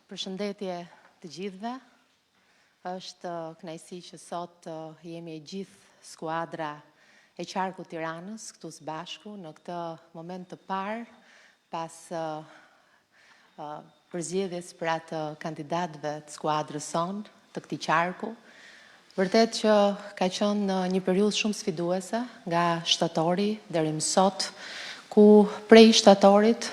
Përshëndetje të gjithëve. Është kënaqësi që sot jemi e gjithë skuadra e qarkut Tiranës këtu së bashku në këtë moment të parë pas përzgjedhjes pra të kandidatëve të skuadrës sonë të këtij qarku. Vërtet që ka qenë një periudhë shumë sfiduese nga shtatori deri më sot, ku prej shtatorit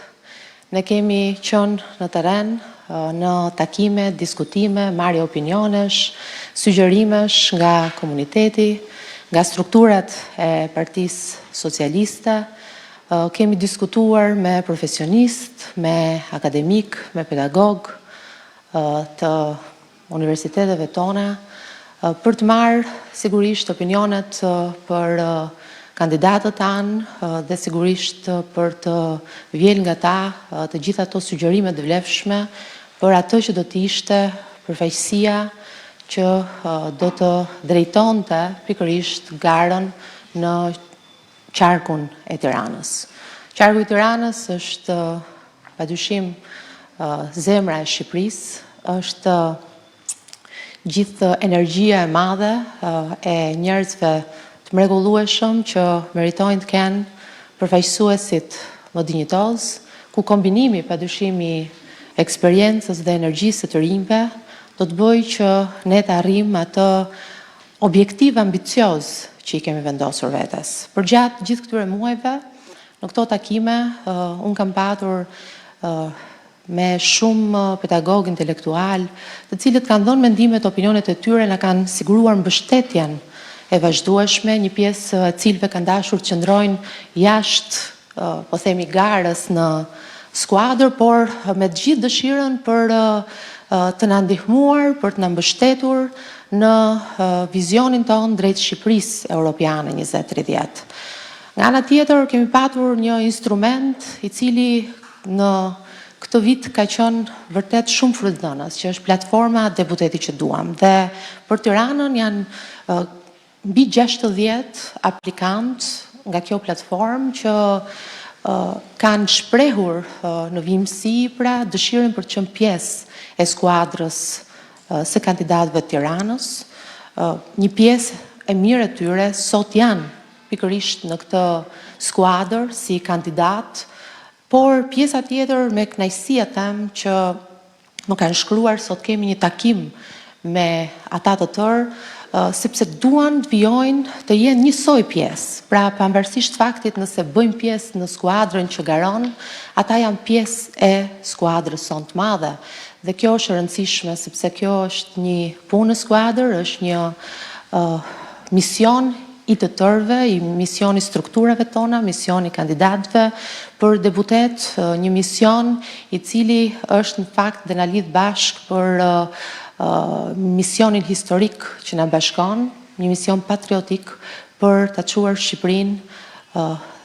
ne kemi qenë në terren, në takime, diskutime, marrje opinionesh, sugjerimesh nga komuniteti, nga strukturat e Partisë Socialiste. Kemi diskutuar me profesionistë, me akademikë, me pedagogë të universiteteve tona për të marrë sigurisht opinionet për kandidatët tanë dhe sigurisht për të vjelë nga ta të gjitha ato sugjerime të vlefshme për atë që do të ishte përfaqësia që do të drejtonte pikërisht garën në qarkun e Tiranës. Qarku i Tiranës është padyshim zemra e Shqipërisë, është gjithë energjia e madhe e njerëzve të mrekullueshëm që meritojnë të kenë përfaqësuesit më dinjitoz, ku kombinimi padyshim i eksperiencës dhe energjisë së të rinjve do të bëjë që ne të arrijmë atë objektiv ambicioz që i kemi vendosur vetes. Përgjatë gjithë këtyre muajve, në këto takime, unë kam patur me shumë pedagogë intelektualë, të cilët kanë dhënë mendimet, opinionet e tyre, na kanë siguruar mbështetjen e vazhdueshme, një pjesë e cilëve kanë dashur të qëndrojnë jashtë, po themi, garës në skuadër, por me të gjithë dëshirën për të na ndihmuar, për të na mbështetur në vizionin tonë drejt Shqipërisë Europiane 2030. Nga ana tjetër, kemi patur një instrument i cili në këtë vit ka qenë vërtet shumë frytdhënës, që është platforma Deputeti që duam. Dhe për Tiranën janë mbi 60 aplikantë nga kjo platformë që kanë shprehur në vijimësi pra dëshirën për të qenë pjesë e skuadrës së kandidatëve të Tiranës. Një pjesë e mirë e tyre sot janë pikërisht në këtë skuadër si kandidat, por pjesa tjetër me kënaqësi e them që më kanë shkruar sot kemi një takim me ata të tërë, sepse duan të vijojnë të jenë njësoj pjesë. Pra, pavarësisht faktit nëse bëjnë pjesë në skuadrën që garon, ata janë pjesë e skuadrës sonë të madhe. Dhe kjo është e rëndësishme, sepse kjo është një punë në skuadër, është një mision i të tërëve, i misioni strukturave tona, misioni kandidatëve për deputet, një mision i cili është në fakt dhe na lidh bashkë për misionin historik që na bashkon, një mision patriotik për ta çuar Shqipërinë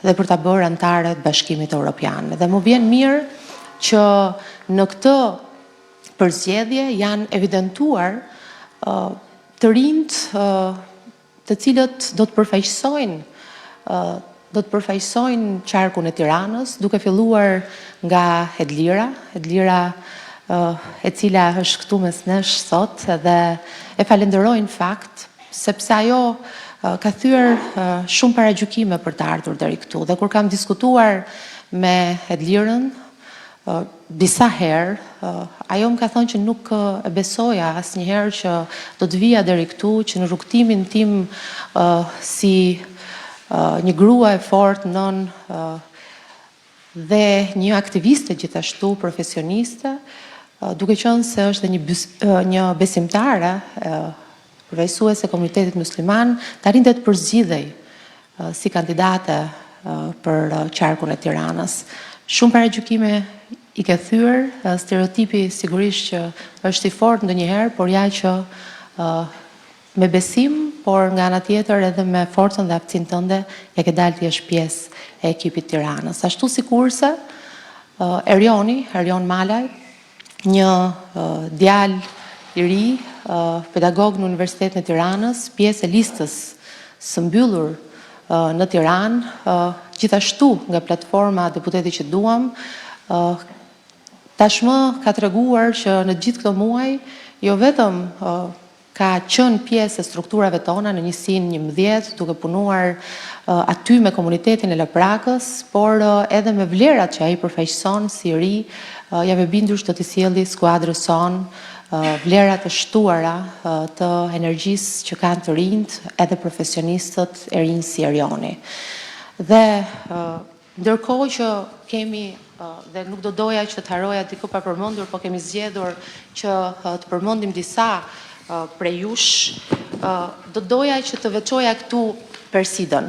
dhe për ta bërë anëtare të Bashkimit Evropian. Dhe më vjen mirë që në këtë përzgjedhje janë evidentuar të rinjt të cilët do të përfaqësojnë do të përfaqësojnë qarkun e Tiranës, duke filluar nga Edlira, Edlira e cila është këtu mes nesh sot dhe e falenderoj në fakt sepse ajo ka thyer shumë paragjykime për të ardhur deri këtu. Dhe kur kam diskutuar me Edlirën disa herë, ajo më ka thënë që nuk e besoja asnjëherë që do të vija deri këtu, që në rrugëtimin tim si një grua e fortë, nënë dhe një aktiviste gjithashtu profesioniste, duke qenë se është dhe një besimtare përfaqësuese e komunitetit musliman, të arrinte të përzgjidhej si kandidate për qarkun e Tiranës. Shumë paragjykime i ke thyer, stereotipi sigurisht që është i fortë ndonjëherë, por ja që me besim, por nga ana tjetër edhe me forcën dhe aftësinë tënde, ja ke dalë të jesh pjesë e ekipit Tiranës. Ashtu sikurse Erioni, Erion Malaj, një djalë i ri, pedagog në Universitetin e Tiranës, pjesë e listës së mbyllur në Tiranë, gjithashtu nga platforma Deputeti që duam, Tashmë ka treguar që në gjithë këto muaj jo vetëm ka qenë pjesë e strukturave tona në njësinë 11, duke punuar aty me komunitetin e Laprakës, por edhe me vlerat që ai përfaqëson si i ri, jam e bindur që do t'i sjelli skuadrës sonë vlerat e shtuara të energjisë që kanë të rinjtë edhe profesionistët e rinj si Erioni. Dhe ndërkohë që kemi dhe nuk do doja që të harroja dikë pa përmendur, po kemi zgjedhur që të përmendim disa prej jush, do doja që të veçoja këtu Persidën.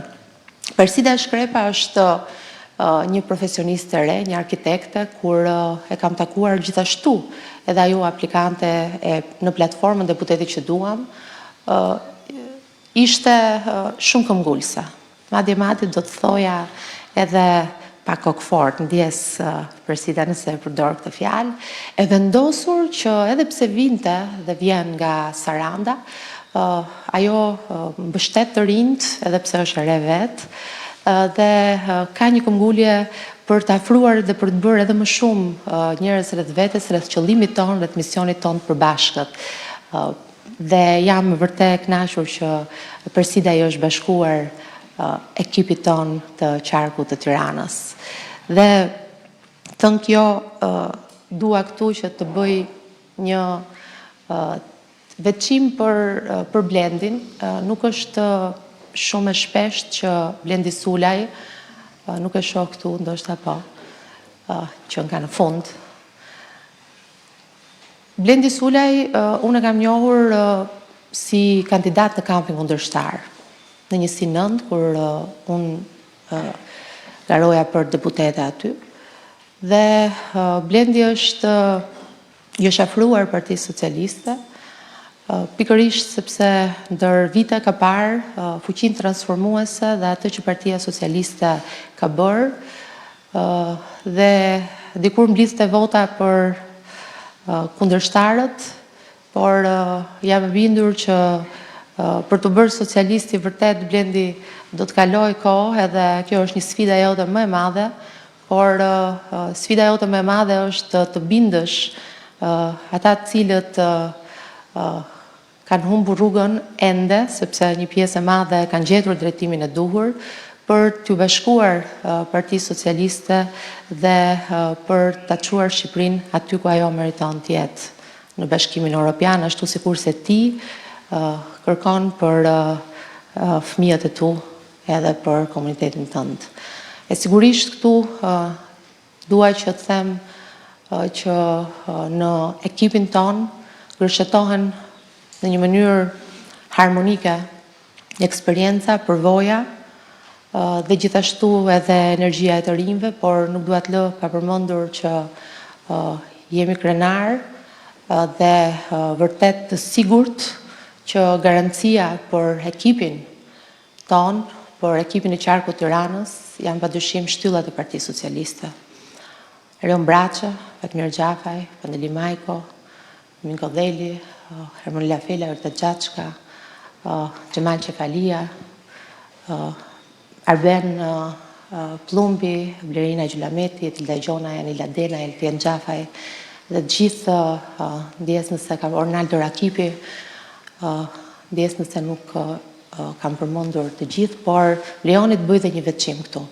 Persida Shkrepa është një profesioniste e re, një arkitekte, kur e kam takuar gjithashtu edhe ajo aplikante e, në platformën deputeti që duam, ishte shumë këmbëngulëse. Madje madje do të thoja edhe pak kokëfortë, ndjesë Persida nëse e përdor këtë fjalë, e vendosur që edhe pse vinte dhe vjen nga Saranda, ajo mbështet të rinjtë, edhe pse është e re vetë, dhe ka një këmbëngulje për të afruar dhe për të bërë edhe më shumë njerëz rreth vetes, rreth qëllimit tonë, rreth misionit tonë të përbashkët. Dhe jam vërtet e kënaqur që Persida i është bashkuar ekipit tonë të qarkut të Tiranës. Dhe thënë kjo, dua këtu që të bëj një veçim për për Blendin, nuk është shumë e shpeshtë që Blendi Sulaj, nuk e shoh këtu, ndoshta po, që nga në fund. Blendi Sulaj, unë e kam njohur si kandidat në kampin kundërshtar, në njësinë 9, kur unë garoja për deputete aty. Dhe Blendi është i është afruar Partisë Socialiste, pikërisht sepse ndër vite ka parë fuqinë transformuese dhe atë që Partia Socialiste ka bërë, dhe dikur mblidhte vota për kundërshtarët, por jam e bindur që për t'u bërë socialist i vërtetë Blendi do të kalojë kohë edhe kjo është një sfida jote më e madhe, por sfida jote më e madhe është të bindësh ata të cilët kanë humbur rrugën ende, sepse një pjesë e madhe kanë gjetur drejtimin e duhur, për t'iu bashkuar Partisë Socialiste dhe për ta çuar Shqipërinë aty ku ajo meriton të jetë, në Bashkimin Europian, ashtu sikurse ti kërkon për fëmijët e tu edhe për komunitetin tënd. E sigurisht këtu dua që të them që në ekipin tonë gërshetohen në një mënyrë harmonike eksperienca, përvoja dhe gjithashtu edhe energjia e të rinjve, por nuk dua të lë pa përmendur që jemi krenarë dhe vërtet të sigurt që garancia për ekipin tonë, për ekipin e qarkut Tiranës, janë padyshim shtyllat e Partisë Socialiste. Erion Braçe, Fatmir Xhafaj, Pandeli Majko, Min Kodheli, Ermonela Felaj, Olta Xhaçka, Xhemal Qefalia, Arben Pëllumbi, Blerina Gjylameti, Etilda Gjonaj, Anila Denaj, Eltien Xhafaj dhe të gjithë ndjesë nëse kam Ornaldo Rakipi, ndjesë nëse nuk kam përmendur të gjithë, por lejoni të bëj dhe një veçim këtu.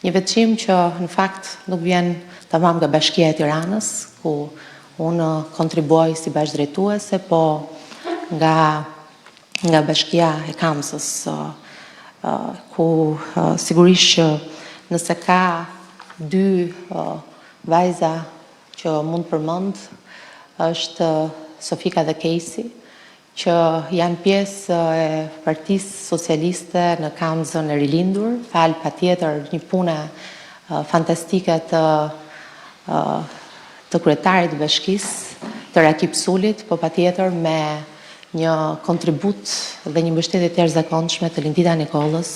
Një veçim që në fakt nuk vjen tamam nga Bashkia e Tiranës, ku unë kontribuoj si bashkëdrejtuese, po nga nga Bashkia e Kamzës, ku sigurisht që nëse ka dy vajza që mund të përmend, është Sofika dhe Kejsi, që janë pjesë e Partisë Socialiste në Kamzën e rilindur, falë patjetër një pune fantastike të të kryetarit të bashkisë, të Rakip Sulit, po patjetër me një kontribut dhe një mbështetje të jashtëzakonshme të Lindita Nikollës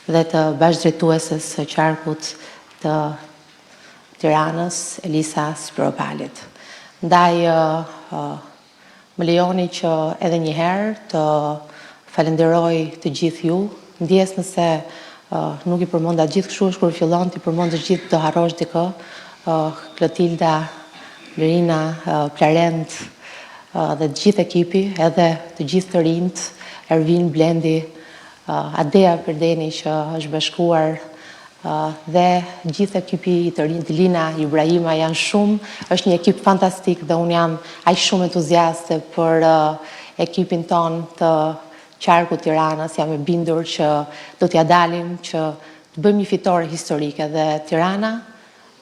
dhe të bashkëdrejtueses së qarkut të Tiranës, Elisa Spiropalit. Ndaj Më lejoni që edhe një herë të falenderoj të gjithë ju. Ndjesë nëse nuk i përmenda të gjithë, kështu është kur fillon t'i përmendësh të gjithë do harrosh dikë. Klotilda Blerina, Plarent dhe të gjithë ekipi, edhe të gjithë të rinjtë, Ervin, Blendi, Adea Përdeni që është bashkuar dhe gjithë ekipi i të rinjtë, Lina, Ibrahima, janë shumë, është një ekip fantastik dhe unë jam aq shumë entuziaste për ekipin tonë të qarkut Tiranës, jam e bindur që do t'ja dalim që të bëjmë një fitore historike dhe Tirana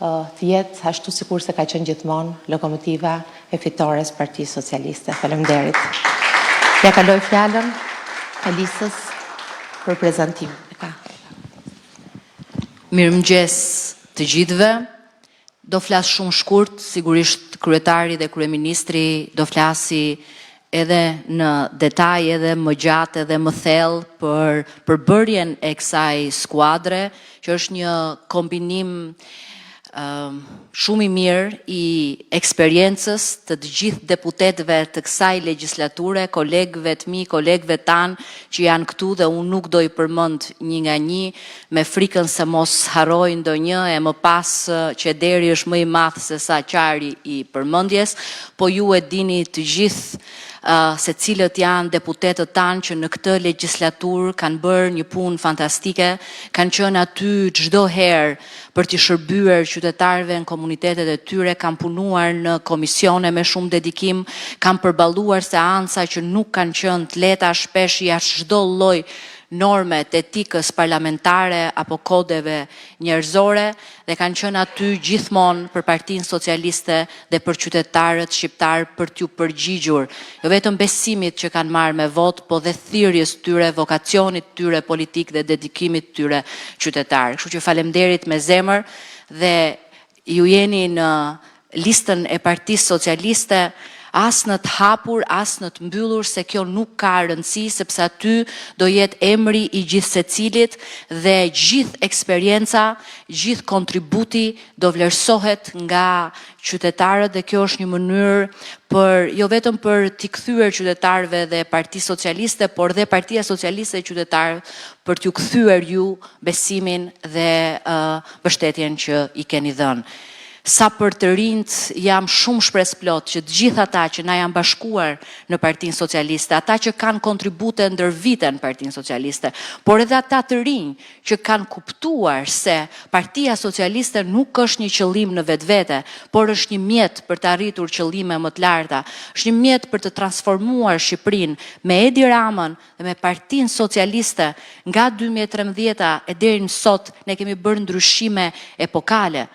të jetë ashtu sikurse ka qenë gjithmonë lokomotiva e fitores Partisë Socialiste. Faleminderit. Ja kaloj fjalën Elisës për prezantim. Mirëmëngjes të gjithëve. Do flas shumë shkurt, sigurisht kryetari dhe kryeministri do flasi edhe në detaj, edhe më gjatë, edhe më thellë për përbërjen e kësaj skuadre, që është një kombinim shumë i mirë i eksperiencës të të gjithë deputetëve të kësaj legjislature, kolegëve të mi, kolegëve tanë që janë këtu dhe unë nuk do i përmend një nga një, me frikën se mos harroj ndonjë e më pas qederi është më i madh se sa qari i përmendjes, po ju e dini të gjithë se cilët janë deputetët tanë që në këtë legjislaturë kanë bërë një punë fantastike, kanë qenë aty çdo herë për t'i shërbyer qytetarëve në komunitetet e tyre, kanë punuar në komisione me shumë dedikim, kanë përballuar seanca që nuk kanë qenë të lehta, shpesh jashtë çdo lloj norme të etikës parlamentare apo kodeve njerëzore dhe kanë qenë aty gjithmonë për Partinë Socialiste dhe për qytetarët shqiptarë për t'ju përgjigjur jo vetëm besimit që kanë marrë me votë, po dhe thirrjes tyre, vokacionit tyre politik dhe dedikimit tyre qytetar. Kështu që faleminderit me zemër dhe ju jeni në listën e Partisë Socialiste as në të hapur, as në të mbyllur, se kjo nuk ka rëndësi, sepse aty do jetë emri i gjithsecilit dhe gjithë eksperienca, gjithë kontributi do vlerësohet nga qytetarët dhe kjo është një mënyrë për jo vetëm për t'i kthyer qytetarëve dhe Partisë Socialiste, por dhe Partia Socialiste e qytetarëve për t'ju kthyer ju besimin dhe mbështetjen që i keni dhënë. Sa për të rinjtë, jam shumë shpresëplotë që të gjithë ata që na janë bashkuar në Partinë Socialiste, ata që kanë kontribute ndër vite në Partinë Socialiste, por edhe ata të rinj që kanë kuptuar se Partia Socialiste nuk është një qëllim në vetvete, por është një mjet për të arritur qëllime më të larta, është një mjet për të transformuar Shqipërinë me Edi Ramën dhe me Partinë Socialiste nga 2013-a e deri në sot ne kemi bërë ndryshime epokale,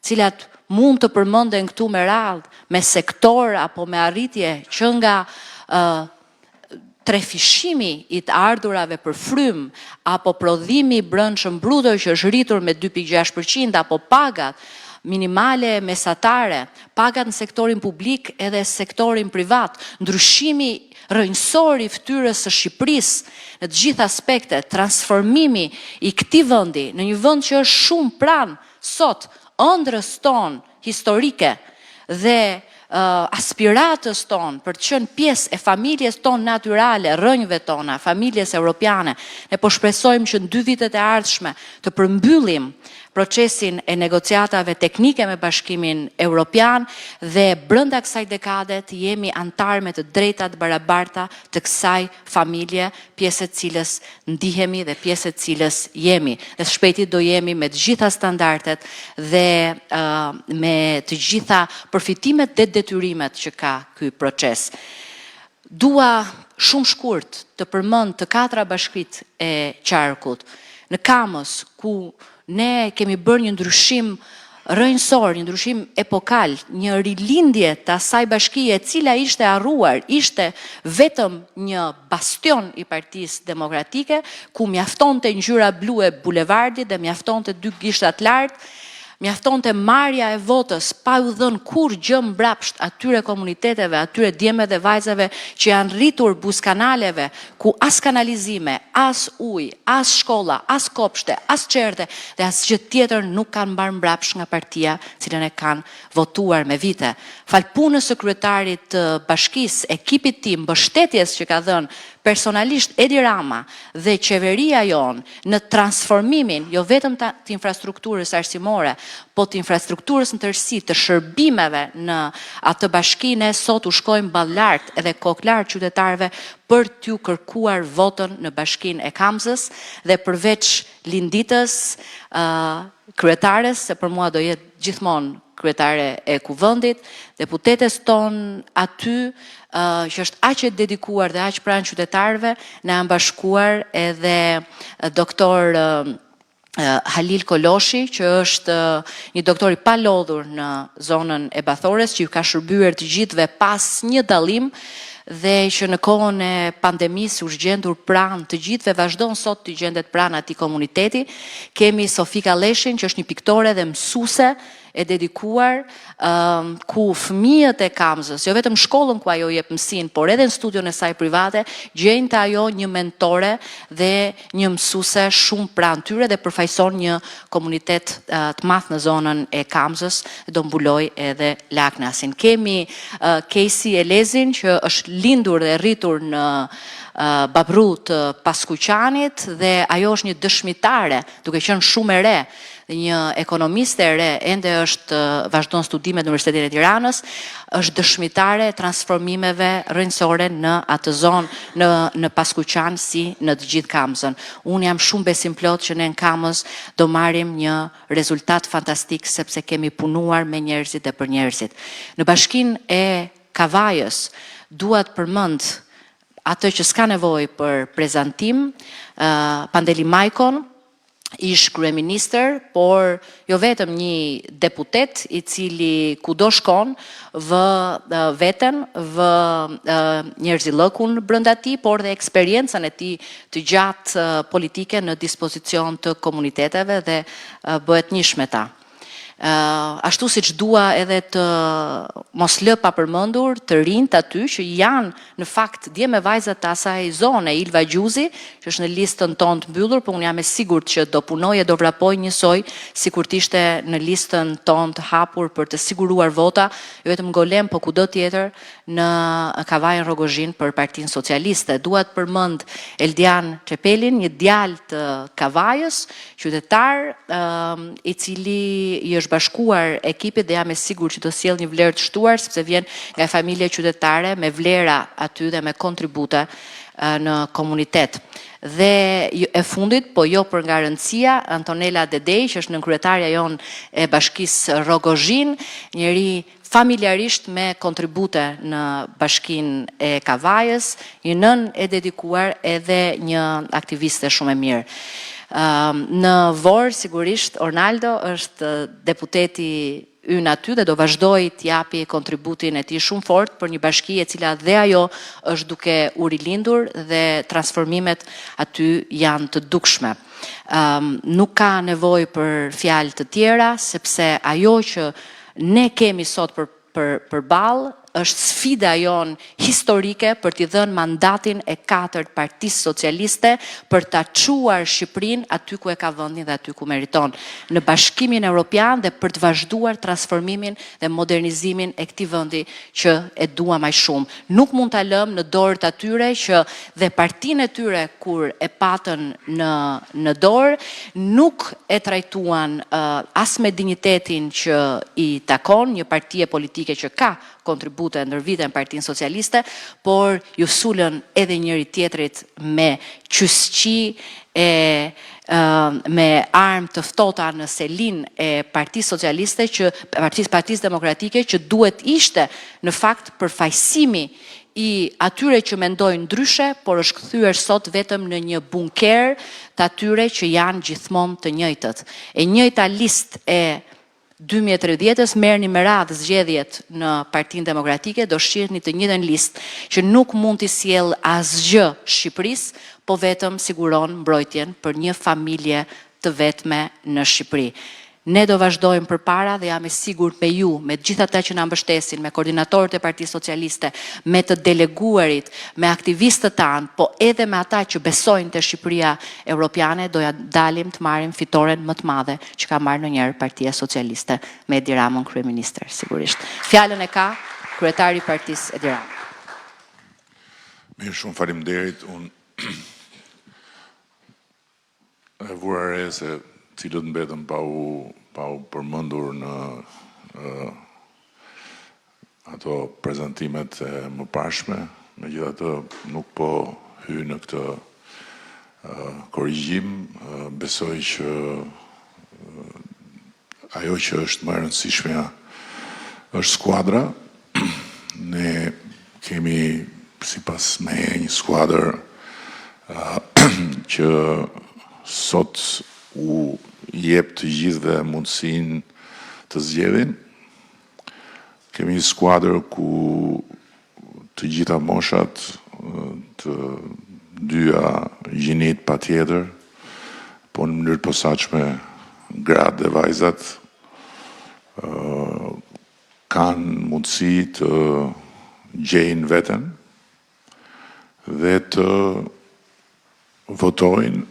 cilat mund të përmenden këtu me radhë, me sektor apo me arritje që nga trefishimi i të ardhurave për frymë apo prodhimi i brendshëm bruto që është rritur me 2.6% apo pagat minimale mesatare, pagat në sektorin publik edhe sektorin privat, ndryshimi rrënjësor i fytyrës së Shqipërisë në të gjitha aspektet, transformimi i këtij vendi në një vend që është shumë pranë sot ëndrrës tonë historike dhe aspiratës tonë për të qenë pjesë e familjes tonë natyrale, rrënjëve tona, familjes europiane. Ne po shpresojmë që në 2 vitet e ardhshme të përmbyllim procesin e negociatave teknike me Bashkimin Evropian dhe brenda kësaj dekade të jemi antar me të drejta të barabarta të kësaj familje, pjesë e cilës ndihemi dhe pjesë e cilës jemi. Dhe shpejti do jemi me të gjitha standardet dhe me të gjitha përfitimet dhe detyrimet që ka ky proces. Dua shumë shkurt të përmend të katra bashkitë e qarkut. Në Kamëz, ku ne kemi bërë një ndryshim rrënjësor, një ndryshim epokal, një rilindje të asaj bashkie e cila ishte harruar, ishte vetëm një bastion i Partisë Demokratike, ku mjaftonte ngjyra blu e bulevardit dhe mjaftonte dy gishta të lartë, mjaftonte marrja e votës pa u dhënë kurrë gjë mbrapsht atyre komuniteteve, atyre djemve dhe vajzave që janë rritur buzë kanaleve, ku as kanalizime, as ujë, as shkolla, as kopshte, as çerdhe dhe asgjë tjetër nuk kanë mbarë mbrapsht nga partia cilën e kanë votuar me vite. Fal punës së kryetarit të bashkisë, ekipit tim, mbështetjes që ka dhënë personalisht Edi Rama dhe qeveria jonë në transformimin jo vetëm të infrastrukturës arsimore, po të infrastrukturës në tërësi, të shërbimeve në atë bashki, ne sot u shkojmë ballëlart edhe kokëlart qytetarëve për t'ju kërkuar votën në bashkinë e Kamzës dhe përveç Linditës, kryetares, se për mua do jetë gjithmonë kryetare e Kuvendit, deputetes tonë aty, që është aq e dedikuar dhe aq pranë qytetarëve, na janë bashkuar edhe doktor Halil Koloshi, që është një doktor i palodhur në zonën e Bathores, që ju ka shërbyer të gjithëve pa asnjë dallim dhe që në kohën e pandemisë u është gjendur pranë të gjithëve, vazhdon sot të gjendet pranë atij komuniteti. Kemi Sofi Kalleshin, që është një piktore dhe mësuese e dedikuar, ku fëmijët e Kamzës, jo vetëm në shkollën ku ajo jep mësim, por edhe në studion e saj private, gjejnë te ajo një mentore dhe një mësuese shumë pranë tyre dhe përfaqëson një komunitet të madh në zonën e Kamzës, do mbulojë edhe Laknasin. Kemi Kejsi Elezin që është lindur dhe rritur në Babrru të Paskuqanit dhe ajo është një dëshmitare, duke qenë shumë e re, një ekonomiste e re, ende është vazhdon studimet në Universitetin e Tiranës, është dëshmitare e transformimeve rrënjësore në atë zonë, në në Paskuqan si në të gjithë Kamzën. Unë jam shumë besimplotë që ne në Kamëz do marrim një rezultat fantastik sepse kemi punuar me njerëzit dhe për njerëzit. Në bashkinë e Kavajës dua të përmend atë që s'ka nevojë për prezantim, Pandeli Majkon, ish kryeministër, por jo vetëm një deputet i cili kudo shkon vë veten, vë njerëzillëkun brenda tij, por dhe eksperiencën e tij të gjatë politike në dispozicion të komuniteteve dhe bëhet njësh me ta. Ashtu siç dua edhe të mos lë pa përmendur të rinjtë aty që janë në fakt djem e vajza të asaj zone, Ilva Gjuzi, që është në listën tonë të mbyllur, po unë jam e sigurt që do punojë e do vrapojë njësoj sikur të ishte në listën tonë të hapur për të siguruar vota, jo vetëm në Golem, po kudo tjetër në Kavajën Rrogozhinë për Partinë Socialiste. Dua të përmend Eldian Çepelin, një djalë të Kavajës, qytetar i cili i është bashkuar ekipit dhe jam e sigurt që do sjellë një vlerë të shtuar sepse vjen nga familje qytetare me vlera aty dhe me kontribute në komunitet. Dhe e fundit, po jo për nga rëndësia, Antonela Dedej, që është nënkryetarja jonë e Bashkisë Rrogozhinë, njeri familjarisht me kontribute në Bashkinë e Kavajës, një nënë e dedikuar edhe një aktiviste shumë e mirë. Në Vorë sigurisht Ornaldo është deputeti ynë aty dhe do vazhdojë të japi kontributin e tij shumë fort për një bashki e cila dhe ajo është duke u rilindur dhe transformimet aty janë të dukshme. Nuk ka nevojë për fjalë të tjera sepse ajo që ne kemi sot për për përballë është sfida jonë historike për t'i dhënë mandatin e katërt Partisë Socialiste për ta çuar Shqipërinë aty ku e ka vendin dhe aty ku meriton, në Bashkimin Europian dhe për të vazhduar transformimin dhe modernizimin e këtij vendi që e duam aq shumë. Nuk mund ta lëmë në dorë të atyre që dhe partinë e tyre kur e patën në në dorë nuk e trajtuan as me dinjitetin që i takon një partie politike që ka kontribute ndër vite në Partinë Socialiste, por iu sulën edhe njëri-tjetrit me qysqi e me armë të ftohta në selinë e Partisë Socialiste që Partisë Partisë Demokratike që duhet ishte në fakt përfaqësimi i atyre që mendojnë ndryshe, por është kthyer sot vetëm në një bunker të atyre që janë gjithmonë të njëjtët. E njëjta listë e 2030-ës, merrni me radhë zgjedhjet në Partinë Demokratike, do shihni të njëjtën listë që nuk mund t'i sjellë asgjë Shqipërisë, po vetëm siguron mbrojtjen për një familje të vetme në Shqipëri. Ne do vazhdojmë përpara dhe jam e sigurt me ju, me të gjithë ata që na mbështesin, me koordinatorët e Partisë Socialiste, me të deleguarit, me aktivistët tanë, po edhe me ata që besojnë te Shqipëria Europiane, do ja dalim të marrim fitoren më të madhe që ka marrë ndonjëherë Partia Socialiste me Edi Ramën kryeministër, sigurisht. Fjalën e ka kryetari i partisë Edi Rama. Mirë, shumë faleminderit. Unë e vura re se cilët mbetën pa u pa u përmendur në ato prezantimet e mëparshme, megjithatë nuk po hyj në këtë korrigjim, besoj që ajo që është më e rëndësishmja është skuadra. Ne kemi sipas meje një skuadër që sot u jep të gjithëve mundësinë të zgjedhin. Kemi një skuadër ku të gjitha moshat, të dyja gjinitë patjetër, po në mënyrë të posaçme gratë dhe vajzat kanë mundësi të gjejnë veten dhe të votojnë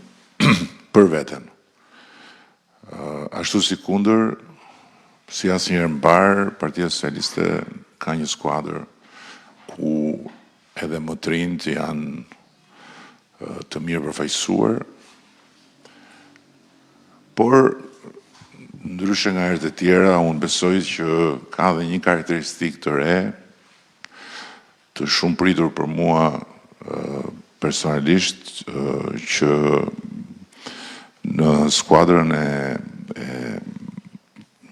për veten. Ashtu sikundër, si asnjëherë më parë, Partia Socialiste ka një skuadër ku edhe më të rinjtë janë të mirë përfaqësuar, por ndryshe nga herët e tjera, unë besoj që ka dhe një karakteristikë të re, të shumë pritur për mua personalisht, që në skuadrën e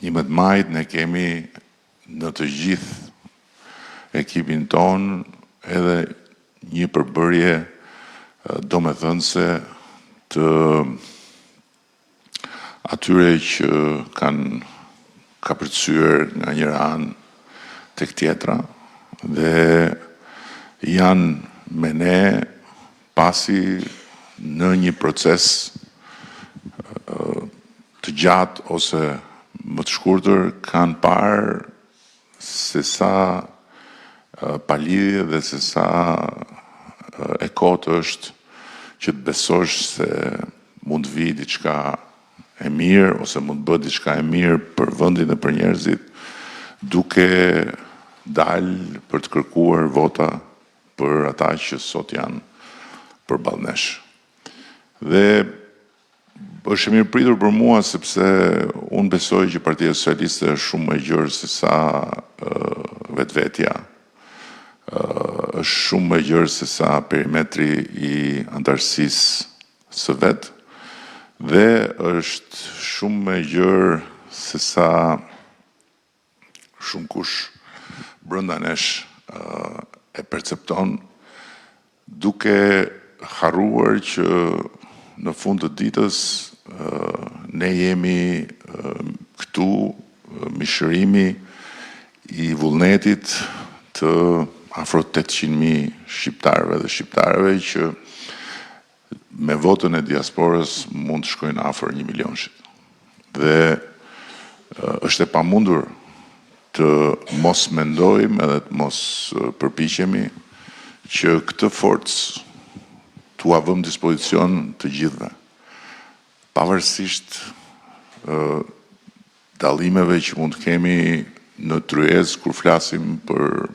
11 majit ne kemi në të gjithë ekipin tonë edhe një përbërje domethënëse të atyre që kanë kapërcyer nga njëra anë tek tjetra dhe janë me ne pasi në një proces të gjatë ose më të shkurtër kanë parë se sa palidhje dhe se sa e kotë është që të besosh se mund të vijë diçka e mirë ose mund të bëhet diçka e mirë për vendin dhe për njerëzit, duke dalë për të kërkuar vota për ata që sot janë përballë nesh. Dhe është e mirëpritur për mua sepse unë besoj që Partia Socialiste është shumë më e gjerë se sa vetvetja. Është shumë më e gjerë se sa perimetri i anëtarësisë së vet dhe është shumë më e gjerë se sa shumë kush brenda nesh e percepton, duke harruar që në fund të ditës ne jemi këtu mishërimi i vullnetit të afro 800.000 shqiptarëve dhe shqiptareve që me votën e diasporës mund të shkojnë afër 1 milionshit. Dhe është e pamundur të mos mendojmë edhe të mos përpiqemi që këtë forcë t'ua vëmë dispozicion të gjithëve. Pavarësisht dallimeve që mund të kemi në tryezë kur flasim për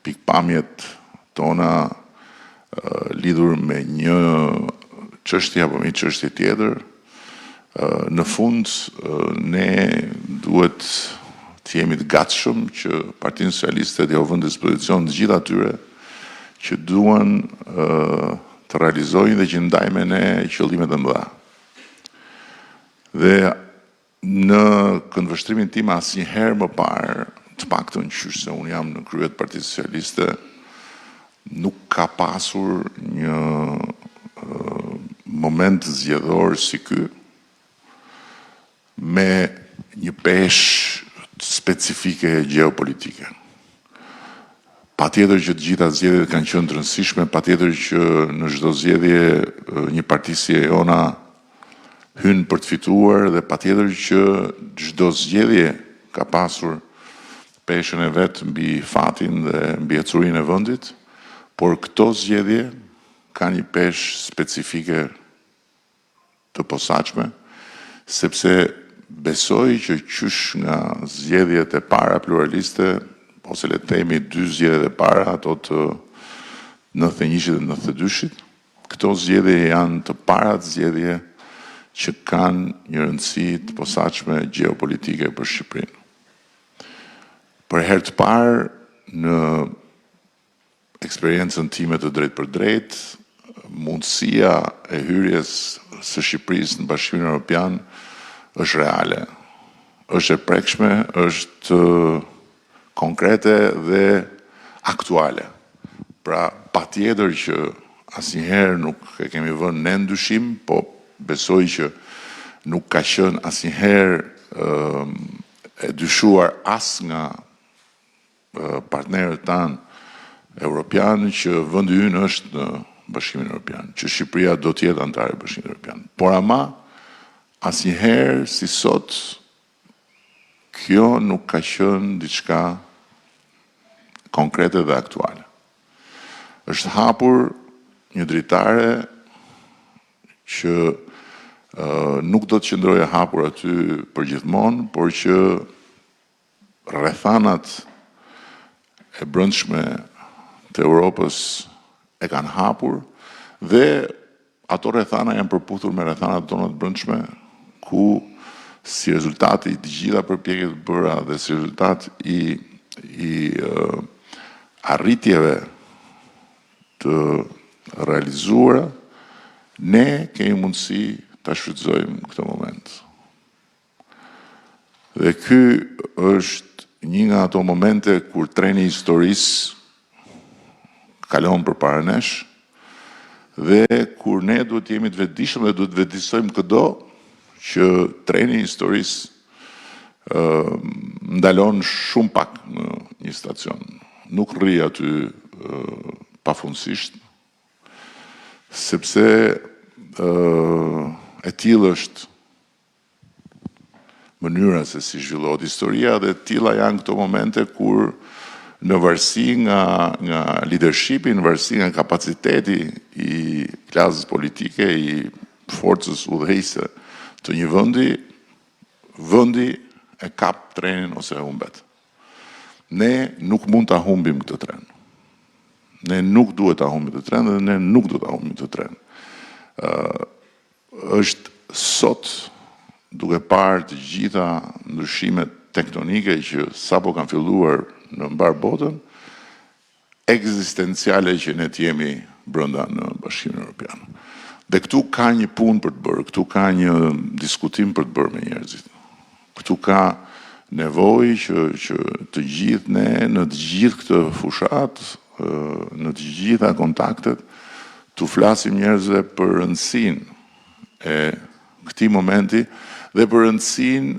pikëpamjet tona lidhur me një çështje apo me një çështje tjetër, në fund ne duhet të jemi të gatshëm që Partinë Socialiste t'ia vënë në dispozicion të gjithë atyre që duan të realizojnë dhe që ndajnë me ne qëllimet e mëdha. Dhe në këndvështrimin tim asnjëherë më parë, të paktën qysh se unë jam në krye të Partisë Socialiste, nuk ka pasur një moment zgjedhor si ky me një peshë specifike gjeopolitike. Patjetër që të gjitha zgjedhjet kanë qenë të rëndësishme, patjetër që në çdo zgjedhje një parti si e jona hyn për të fituar dhe patjetër që çdo zgjedhje ka pasur peshën e vet mbi fatin dhe mbi ecurinë e vendit, por këto zgjedhje kanë një peshë specifike të posaçme, sepse besoj që qysh nga zgjedhjet e para pluraliste, ose le të themi dy zgjedhjet e para, ato të 91-shit dhe 92-shit, këto zgjedhje janë të parat zgjedhje që kanë një rëndësi të posaçme gjeopolitike për Shqipërinë. Për herë të parë në eksperiencën time të drejtpërdrejtë, mundësia e hyrjes së Shqipërisë në Bashkimin Evropian është reale, është e prekshme, është konkrete dhe aktuale. Pra, patjetër që asnjëherë nuk e kemi vënë ne në dyshim, po besoj që nuk ka qenë asnjëherë e dyshuar as nga partnerët tanë europianë që vendi ynë është në Bashkimin Evropian, që Shqipëria do të jetë anëtare e Bashkimit Evropian. Por ama asnjëherë si sot kjo nuk ka qenë diçka konkrete dhe aktuale. Është hapur një dritare që nuk do të qëndrojë e hapur aty përgjithmonë, por që rrethanat e brendshme të Europës e kanë hapur dhe ato rrethana janë përputhur me rrethanat tona të brendshme, ku si rezultat i të gjitha përpjekjeve të bëra dhe si rezultat i i arritjeve të realizuara, ne kemi mundësi ta shfrytëzojmë këtë moment. Dhe ky është një nga ato momente kur treni i historisë kalon përpara nesh dhe kur ne duhet të jemi të vetëdijshëm dhe duhet të vetëdijësojmë këdo që treni i historisë ndalon shumë pak në një stacion. Nuk rri aty pafundësisht, sepse e tillë është mënyra se si zhvillohet historia dhe të tilla janë këto momente kur në varësi nga nga leadershipi, në varësi nga kapaciteti i klasës politike, i forcës udhëheqëse të një vendi, vendi e kap trenin ose e humbet. Ne nuk mund ta humbim këtë tren. Ne nuk duhet ta humbim këtë tren dhe ne nuk do ta humbim këtë tren. Është sot duke parë të gjitha ndryshimet tektonike që sapo kanë filluar në mbarë botën, ekzistenciale që ne të jemi brenda në Bashkimin Evropian. Dhe këtu ka një punë për të bërë, këtu ka një diskutim për të bërë me njerëzit. Këtu ka nevojë që që të gjithë ne në të gjithë këtë fushatë, në të gjitha kontaktet, t'u flasim njerëzve për rëndësinë e këtij momenti dhe për rëndësinë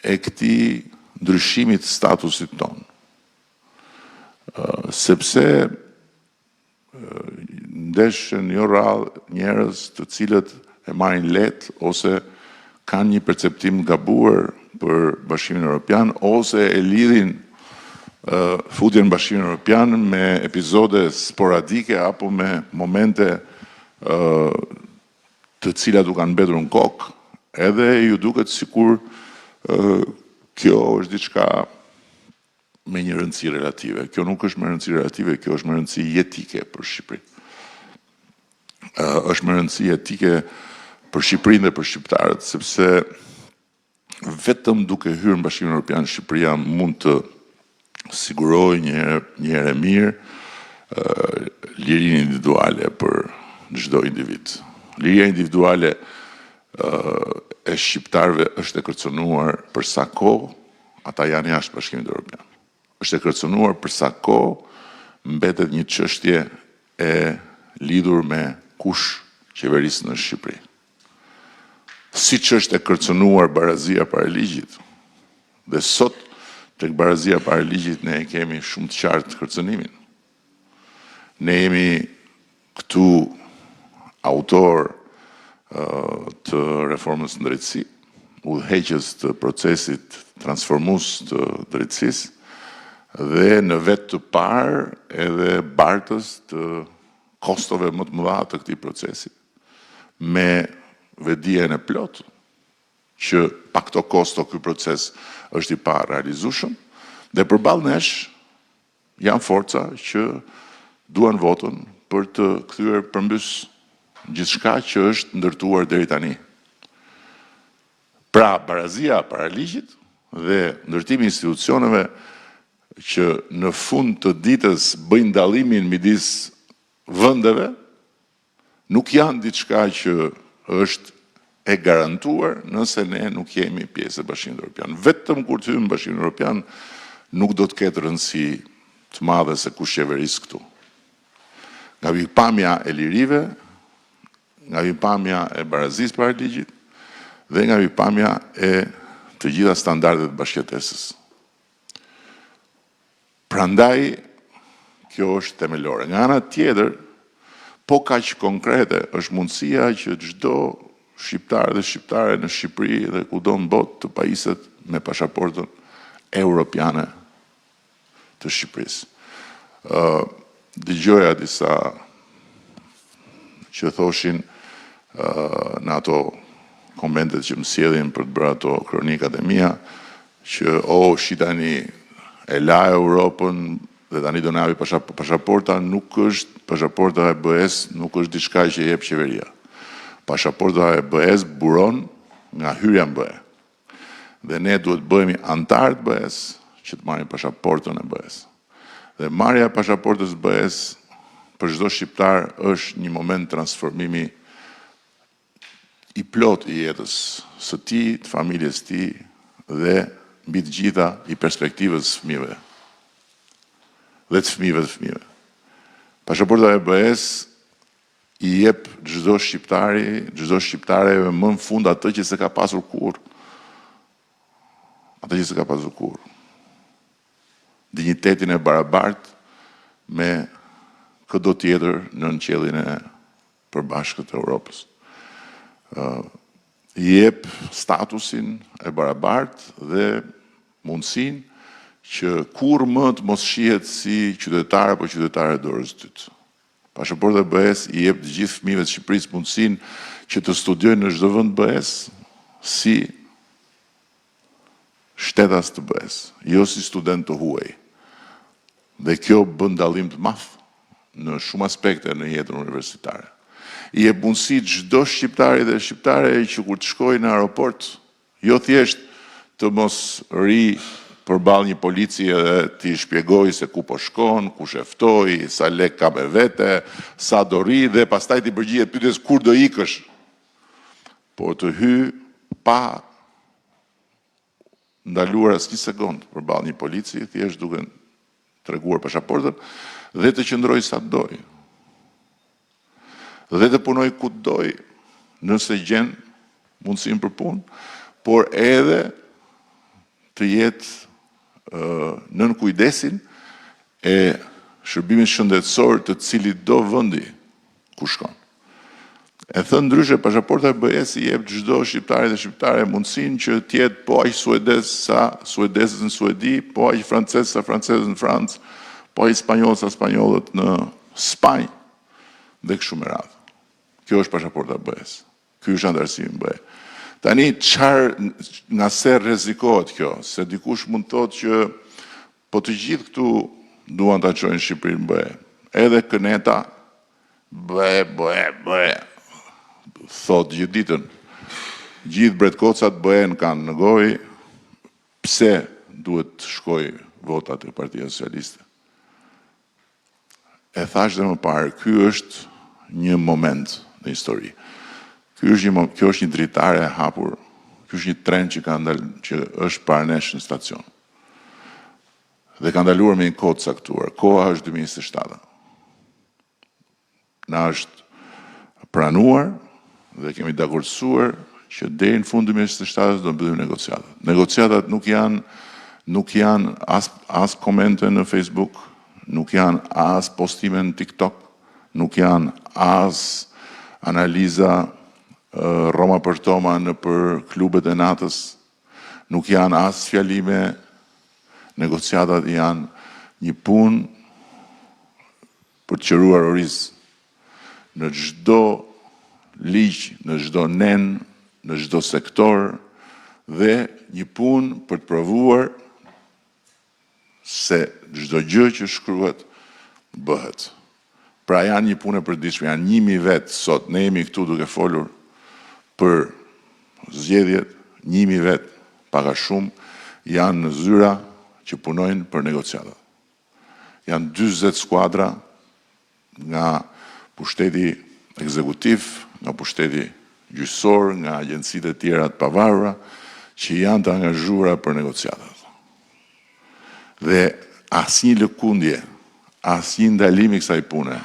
e këtij ndryshimi të statusit tonë. Sepse ndeshen jo rrallë njerëz të cilët e marrin lehtë ose kanë një perceptim të gabuar për Bashkimin Evropian ose e lidhin futjen në Bashkimin Evropian me episode sporadike apo me momente të cilat u kanë mbetur në kokë, edhe ju duket sikur kjo është diçka me një rëndësi relative. Kjo nuk është me rëndësi relative, kjo është me rëndësi jetike për Shqipërinë. Është me rëndësi jetike për Shqipërinë dhe për shqiptarët, sepse vetëm duke hyrë në Bashkimin Evropian Shqipëria mund të sigurojë një herë një herë e mirë lirinë individuale për çdo individ. Liria individuale e shqiptarëve është e kërcënuar për sa kohë ata janë jashtë Bashkimit Evropian. Është e kërcënuar për sa kohë mbetet një çështje e lidhur me kush qeveris në Shqipëri. Siç është e kërcënuar barazia para ligjit. Dhe sot tek barazia para ligjit ne e kemi shumë të qartë kërcënimin. Ne jemi këtu autorë të reformës në drejtësi, udhëheqës të procesit transformues të drejtësisë dhe në vetë të parë edhe bartës të kostove më të mëdha të këtij procesi, me vetëdijen e plotë që pa këto kosto ky proces është i parealizueshëm dhe përballë nesh janë forca që duan votën për të kthyer përmbys gjithçka që është ndërtuar deri tani. Pra, barazia para ligjit dhe ndërtimi i institucioneve që në fund të ditës bëjnë dallimin midis vendeve, nuk janë diçka që është e garantuar nëse ne nuk jemi pjesë e Bashkimit Evropian. Vetëm kur të hyjmë në Bashkimin Evropian nuk do të ketë rëndësi të madhe se kush qeveris këtu. Nga pikëpamja e lirive, nga pikëpamja e barazisë para ligjit dhe nga pikëpamja e të gjitha standardeve të bashkëjetesës. Prandaj kjo është themelore. Nga ana tjetër, po kaq konkrete është mundësia që çdo shqiptar dhe shqiptare në Shqipëri dhe kudo në botë të pajiset me pasaportën europiane të Shqipërisë. Dëgjoja disa që thoshin në ato komentet që më sjellin për të bërë ato kronikat e mia, që o, shi tani e la Europën dhe tani do na japi pasaporta, nuk është pasaporta e BE-s, nuk është diçka që jep qeveria. Pasaporta e BE-s buron nga hyrja në BE. Dhe ne duhet të bëhemi anëtarë të BE-s që të marrim pasaportën e BE-s. Dhe marrja e pasaportës së BE-s për çdo shqiptar është një moment transformimi i plotë i jetës së tij, të familjes së tij dhe mbi të gjitha i perspektivës së fëmijëve dhe të fëmijëve të fëmijëve. Pasaporta e BE-s i jep çdo shqiptari, çdo shqiptare më në fund atë që s'e ka pasur kurrë. Atë që s'e ka pasur kurrë. Dinjitetin e barabartë me këdo tjetër nën qiellin e përbashkët të Europës. I jep statusin e barabartë dhe mundësinë që kurrë më të mos shihet si qytetar apo qytetare e dorës së dytë. Pasaporta e BE-s i jep të gjithë fëmijëve të Shqipërisë mundësinë që të studiojnë në çdo vend të BE-s si shtetas të BE-s, jo si student të huaj. Dhe kjo bën dallim të madh në shumë aspekte në jetën universitare. I jep mundësi çdo shqiptari dhe shqiptare që kur të shkojë në aeroport, jo thjesht të mos rri përballë një polici edhe t'i shpjegoj se ku po shkon, kush e ftoi, sa lek ka me vete, sa do rri dhe pastaj t'i përgjigjet pyetjes kur do ikësh. Po të hy pa ndaluar asnjë sekond përballë një polici, thjesht duke treguar pasaportën dhe të qëndroj sa të doj. Dhe të punoj ku të doj, nëse gjen mundësinë për punë, por edhe të jetë nën kujdesin e shërbimit shëndetësor të cilit do vendi ku shkon. E thënë ndryshe, pasaporta e BE-s i jep çdo shqiptari dhe shqiptare mundësinë që të jetë po aq suedez sa suedezët në Suedi, po aq francez sa francezët në Francë, po aq spanjoll sa spanjollët në Spanjë dhe kështu me radhë. Kjo është pasaporta e BE-s. Ky është anëtarësimi në BE. Tani çfarë nga se rrezikohet kjo? Se dikush mund të thotë që po të gjithë këtu duan ta çojnë Shqipërinë në BE. Edhe këneta BE, BE, BE. Thot gjithë ditën. Gjithë bretkocat BE-n kanë në gojë. Pse duhet të shkoj vota te Partia Socialiste? E thash dhe më parë, ky është një moment në histori. Ky është një kjo është një dritare e hapur. Ky është një tren që ka ndal, që është para nesh në stacion. Dhe ka ndaluar me një kohë të caktuar. Koha është 2027. Na është pranuar dhe kemi dakordësuar që deri në fund 2027 do mbyllim negociatat. Negociatat nuk janë nuk janë as as komente në Facebook, nuk janë as postime në TikTok, nuk janë as analiza Roma për Toma në për klubet e natës, nuk janë as fjalime, negociatat janë një punë për të qëruar oriz. Në çdo ligj, në çdo nen, në çdo sektor dhe një punë për të provuar se çdo gjë që shkruhet bëhet. Pra janë një punë e përditshme, janë 1000 vetë sot, ne jemi këtu duke folur për zgjedhjet, 1000 vetë, pak a shumë, janë në zyra që punojnë për negociatat. Janë 40 skuadra nga pushteti ekzekutiv, nga pushteti gjyqësor, nga agjencitë e tjera të pavarura, që janë të angazhuara për negociatat. Dhe asnjë lëkundje, asnjë ndalim i kësaj pune,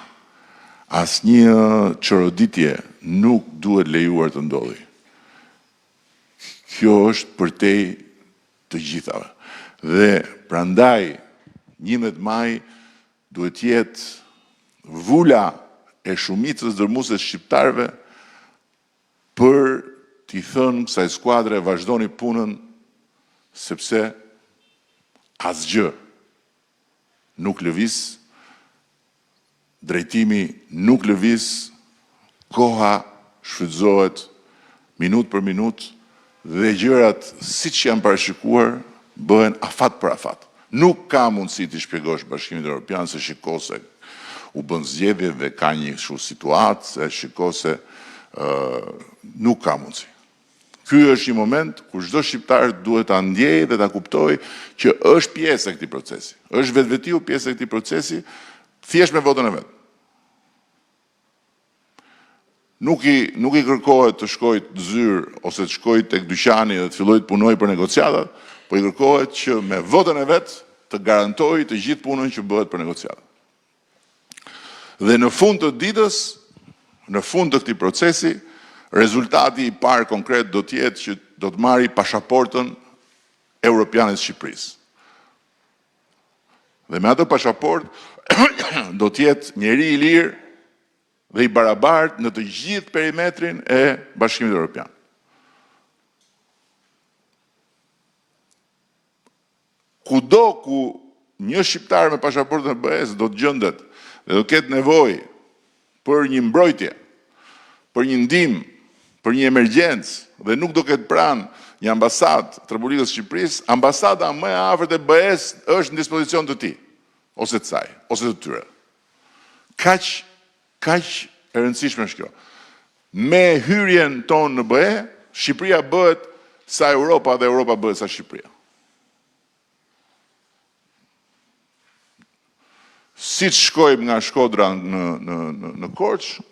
asnjë çoroditje nuk duhet lejuar të ndodhi. Kjo është përtej të gjithave. Dhe prandaj 11 maj duhet të jetë vula e shumicës dërmuese të shqiptarëve për t'i thënë kësaj skuadre vazhdoni punën, sepse asgjë nuk lëviz, drejtimi nuk lëviz, koha shfrytëzohet minutë për minutë dhe gjërat siç janë parashikuar bëhen afat për afat. Nuk ka mundësi t'i shpjegosh Bashkimit Evropian se shiko se u bën zgjedhjet dhe ka një kështu situatë, se shiko se nuk ka mundësi. Ky është një moment ku çdo shqiptar duhet ta ndjejë dhe ta kuptojë që është pjesë e këtij procesi. Është vetvetiu pjesë e këtij procesi, thjesht me votën e vet. Nuk i, nuk i kërkohet të shkojë në zyrë ose të shkojë tek dyqani dhe të fillojë të punojë për negociatat, po i kërkohet që me votën e vet të garantojë të gjithë punën që bëhet për negociatat. Dhe në fund të ditës, në fund të këtij procesi, rezultati i parë konkret do të jetë që do të marrë pasaportën europiane të Shqipërisë. Dhe me atë pasaportë do të jetë njeri i lirë dhe i barabartë në të gjithë perimetrin e Bashkimit Evropian. Kudo ku një shqiptar me pasaportën e BE-së do të gjendet dhe do të ketë nevojë për një mbrojtje, për një ndihmë, për një emergjencë dhe nuk do ketë pranë një ambasadë të Republikës së Shqipërisë, ambasada më e afërt e BE-së është në dispozicion të tij, ose të saj, ose të tyre. Kaq kaq e rëndësishme është kjo. Me hyrjen tonë në BE, Shqipëria bëhet sa Europa dhe Europa bëhet sa Shqipëria. Siç shkojmë nga Shkodra në në në, në Korçë,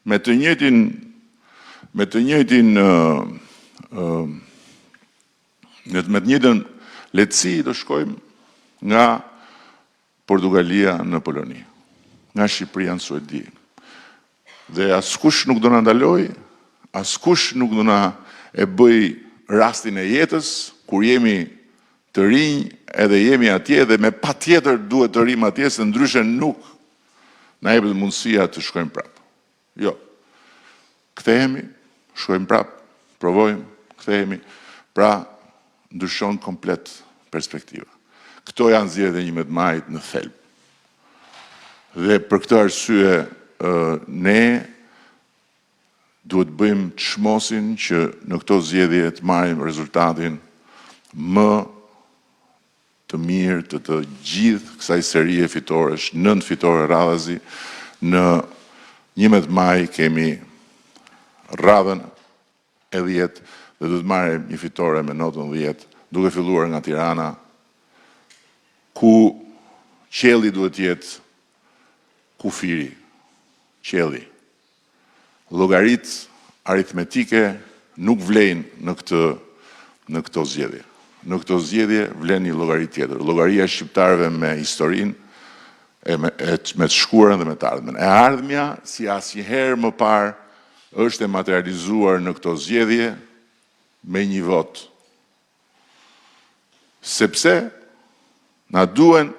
me të njëjtin me të njëjtin ë me të njëjtën lehtësi do shkojmë nga Portugalia në Poloni, nga Shqipëria në Suedi. Dhe askush nuk do na ndalojë, askush nuk do na e bëj rastin e jetës kur jemi të rinj edhe jemi atje dhe me patjetër duhet të rrim atje se ndryshe nuk na jepet mundësia të shkojmë prapë. Jo. Kthehemi, shkojmë prapë, provojmë, kthehemi. Pra, ndryshon komplet perspektiva. Këto janë zgjedhjet e 11 majit në thelb. Dhe për këtë arsye ne duhet të bëjmë çmosin që në këto zgjedhje të marrim rezultatin më të mirë të të gjithë kësaj serie fitoresh, 9 fitore radhazi, në 11 maj kemi radhën e 10 dhe duhet të marrim një fitore me notën 10, duke filluar nga Tirana, ku qielli duhet të jetë kufiri, qielli. Llogaritë aritmetike nuk vlejnë në këtë në këto zgjedhje. Në këto zgjedhje vlen një llogari tjetër, llogaria e shqiptarëve me historinë, e me, e, me të shkuarën dhe me të ardhmen. E ardhmja, si asnjëherë më parë, është e materializuar në këto zgjedhje me një votë. Sepse na duhen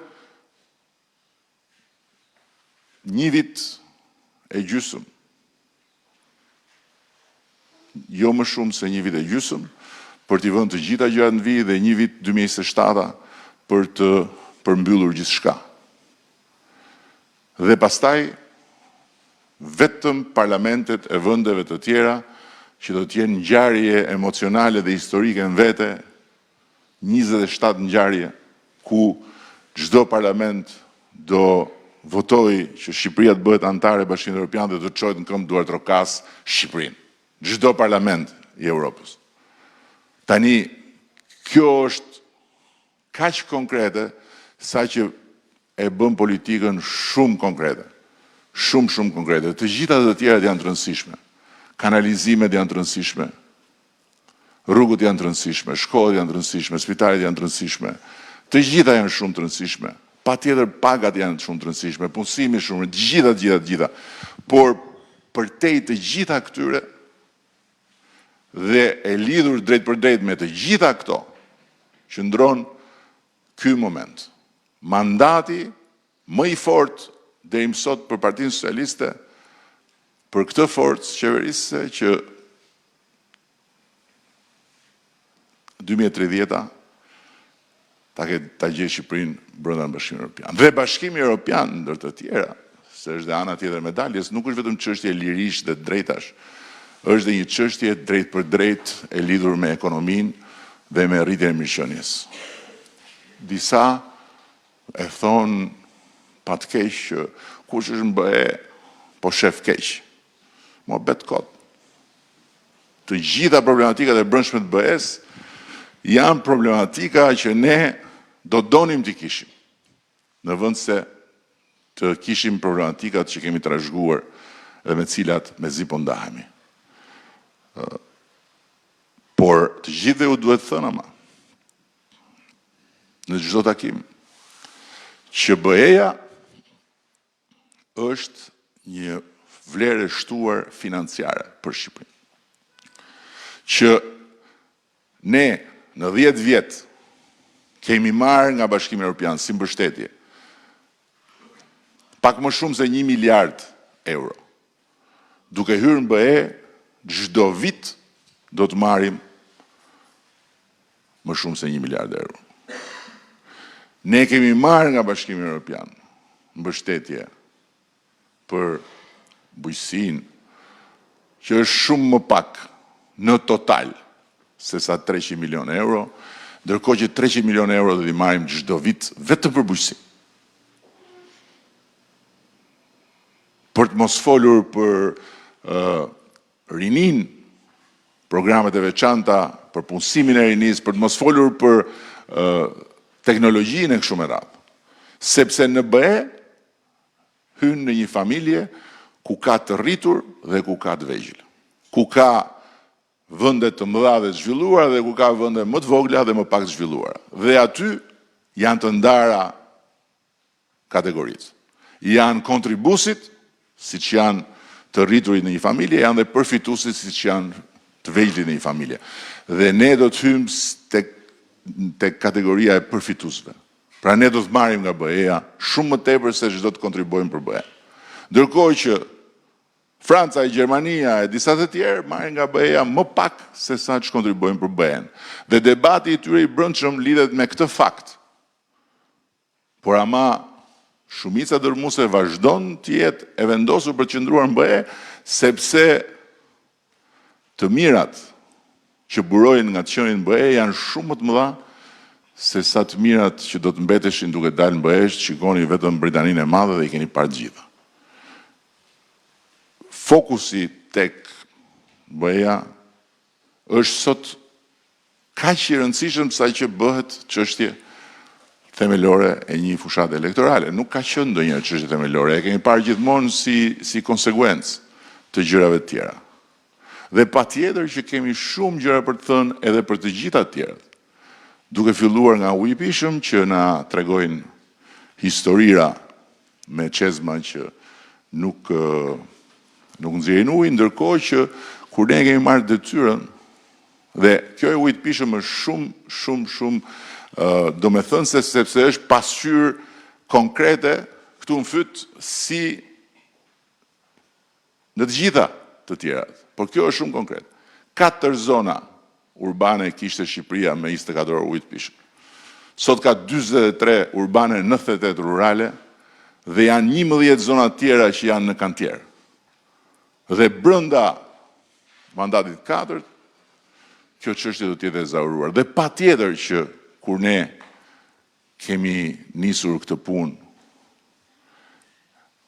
një vit e gjysëm, jo më shumë se një vit e gjysëm, për t'i vënë të gjitha gjërat në vijë dhe një vit 2027 për të përmbyllur gjithçka. Dhe pastaj vetëm parlamentet e vendeve të tjera që do të jenë ngjarje emocionale dhe historike në vete, 27 ngjarje ku çdo parlament do votojë që Shqipëria të bëhet anëtare e Bashkimit Evropian dhe të çohet në këmbë duartrokasë Shqipërinë. Çdo parlament i Evropës. Tani, kjo është kaq konkrete saqë e bën politikën shumë konkrete. Shumë, shumë konkrete. Të gjitha të tjerat janë të rëndësishme. Kanalizimet janë të rëndësishme. Rrugët janë të rëndësishme, shkollat janë të rëndësishme, spitalet janë të rëndësishme. Të gjitha janë shumë të rëndësishme. Patjetër pagat janë shumë të rëndësishme, punësimi shumë, të gjitha, të gjitha, të gjitha. Por përtej të gjitha këtyre dhe e lidhur drejtpërdrejt me të gjitha këto, qëndron ky moment. Mandati më i fortë deri më sot për Partinë Socialiste, për këtë forcë qeverisëse që 2030-ta ta ketë ta gjejë Shqipërinë brenda në Bashkimin Evropian. Dhe Bashkimi Evropian ndër të tjera, se është dhe ana tjetër e medaljes, nuk është vetëm çështje lirish dhe drejtash, është dhe një çështje drejtpërdrejt e lidhur me ekonominë dhe me rritjen e mirëqenies. Disa e thonë pa të keq që kush është në BE po shef keq. Muhabet kot. Të gjitha problematikat e brendshme të BE-s janë problematika që ne do donim t'i kishim, në vend se të kishim problematikat që kemi trashëguar dhe me të cilat mezi po ndahemi. Por të gjithëve u duhet thënë ama, në çdo takim, që BE-ja është një vlerë e shtuar financiare për Shqipërinë. Që ne në 10 vjet kemi marrë nga Bashkimi Evropian si mbështetje pak më shumë se 1 miliard euro. Duke hyrë në BE, çdo vit do të marrim më shumë se 1 miliard euro. Ne kemi marrë nga Bashkimi Evropian mbështetje për bujqësinë, që është shumë më pak në total se sa 300 milion euro, ndërkohë që 300 milion euro do t'i marrim çdo vit vetëm për bujqësinë. Për të mos folur për rinin, programet e veçanta për punësimin e rinisë, për të mos folur për teknologjinë e kështu me radhë. Sepse në BE hyn në një familje ku ka të rritur dhe ku ka të vegjël, ku ka vende të mëdha dhe të zhvilluara dhe ku ka vende më të vogla dhe më pak të zhvilluara. Dhe aty janë të ndara kategoritë. Janë kontribuesit, siç janë të rriturit në një familje, janë dhe përfituesit, siç janë të vegjëlit në një familje. Dhe ne do të hyjmë tek tek kategoria e përfituesve. Pra ne do të marrim nga BE-ja shumë më tepër se ç'do të kontribuojmë për BE. Ndërkohë që Franca e Gjermania e disa të tjerë marrin nga BE-ja më pak se sa ç'kontribuojnë për BE-n. Dhe debati i tyre i brendshëm lidhet me këtë fakt. Por ama shumica dërrmuese vazhdon të jetë e vendosur për të qëndruar në BE, sepse të mirat që burojnë nga të qenit në BE janë shumë më të mëdha se sa të mirat që do të mbeteshin duke dalë në BE, shikoni vetëm Britaninë e Madhe dhe i keni parë të gjitha. Fokusi tek BE-ja është sot kaq i rëndësishëm sa që bëhet çështje themelore e një fushate elektorale. Nuk ka qenë ndonjëherë çështje themelore, e kemi parë gjithmonë si si konsekuencë të gjërave të tjera. Dhe patjetër që kemi shumë gjëra për të thënë edhe për të gjitha të tjerat. Duke filluar nga uji i pijshëm që na tregojnë historira me çezma që nuk nuk nxjerrin ujë, ndërkohë që kur ne kemi marrë detyrën dhe kjo e ujit të pijshëm është shumë shumë shumë domethënëse sepse është pasqyrë konkrete këtu në fyt si në të gjitha të tjerat. Por kjo është shumë konkrete. Katër zona urbane kishte Shqipëria me 24 orë ujë të pijshëm. Sot ka 43 urbane, 98 rurale dhe janë 11 zona të tjera që janë në kantier. Dhe brenda mandatit të katërt, kjo çështje do të jetë e ezauruar. Dhe patjetër që kur ne kemi nisur këtë punë.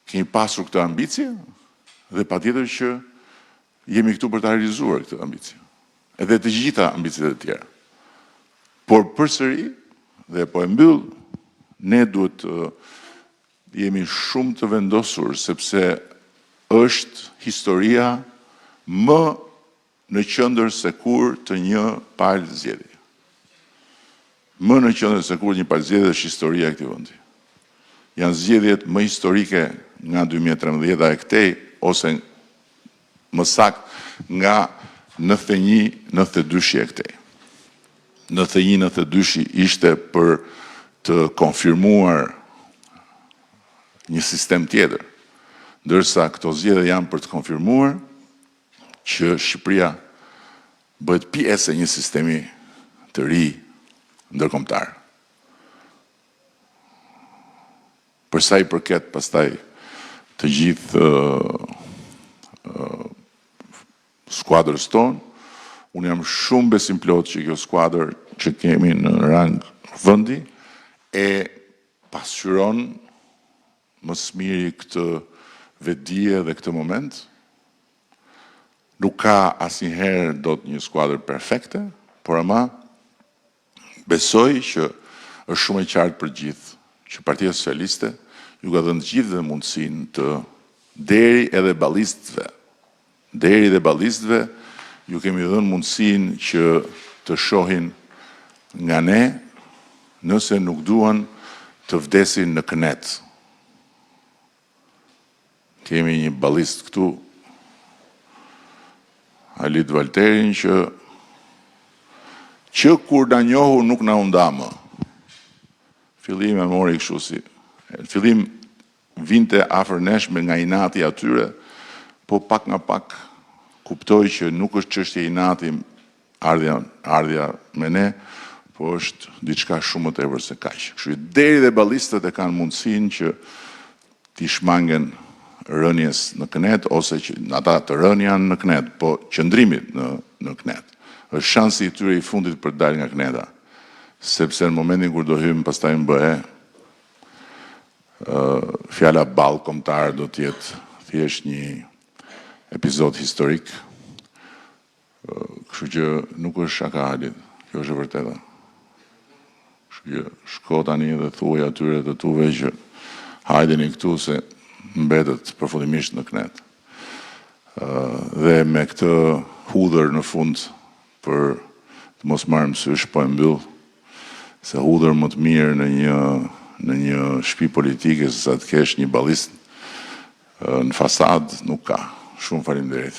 Kemi pasur këtë ambicie dhe patjetër që jemi këtu për ta realizuar këtë ambicie. Edhe të gjitha ambiciet e tjera. Por përsëri, dhe po e mbyll, ne duhet të jemi shumë të vendosur sepse është historia më në qendër se kurrë të një palë zgjedhje. Më në qendër se kurrë një palë zgjedhje është historia e këtij vendi. Janë zgjedhjet më historike nga 2013 e këtej ose më saktë nga 91, 92-shi e këtej. 91, 92-shi ishte për të konfirmuar një sistem tjetër, ndërsa këto zgjedhje janë për të konfirmuar që Shqipëria bëhet pjesë e një sistemi të ri ndërkombëtar. Për sa i përket pastaj të gjithë skuadrës tonë, unë jam shumë besimplotë që kjo skuadër që kemi në rang vendi e pasqyron më së miri këtë vetëdije dhe këtë moment. Nuk ka asnjëherë dot një skuadër perfekte, por ama besoj që është shumë e qartë për gjithë që Partia Socialiste ju ka dhënë të gjithëve mundësinë të deri edhe ballistëve, deri edhe ballistëve ju kemi dhënë mundësinë që të shohin nga ne nëse nuk duan të vdesin në kënetë. Kemi një ballist këtu, Halit Valterin, që që kur na njohu nuk na u nda më. Fillim e mori kështu si, në fillim vinte afër nesh me nga inati atyre, po pak nga pak kuptoi që nuk është çështje inati ardhja, ardhja me ne, po është diçka shumë më tepër se kaq. Kështu që deri dhe ballistët e kanë mundësinë që t'i shmangen rënies në kënetë ose që ata të rënë janë në kënetë, po qëndrimit në në kënetë. Është shansi i tyre i fundit për të dalë nga këneta, sepse në momentin kur do hyjmë pastaj në BE, fjala ball kombëtar do të jetë thjesht një epizod historik. Kështu që nuk është shaka Halit, kjo është e vërteta. Kështu që shko tani dhe thuaj atyre të tuve që hajdeni këtu se mbetët përfundimisht në kënetë. Dhe me këtë hudhër në fund për të mos marrë mësysh, po e mbyll se hudhër më të mirë në një në një shtëpi politike se sa të kesh një ballist në fasadë nuk ka. Shumë faleminderit.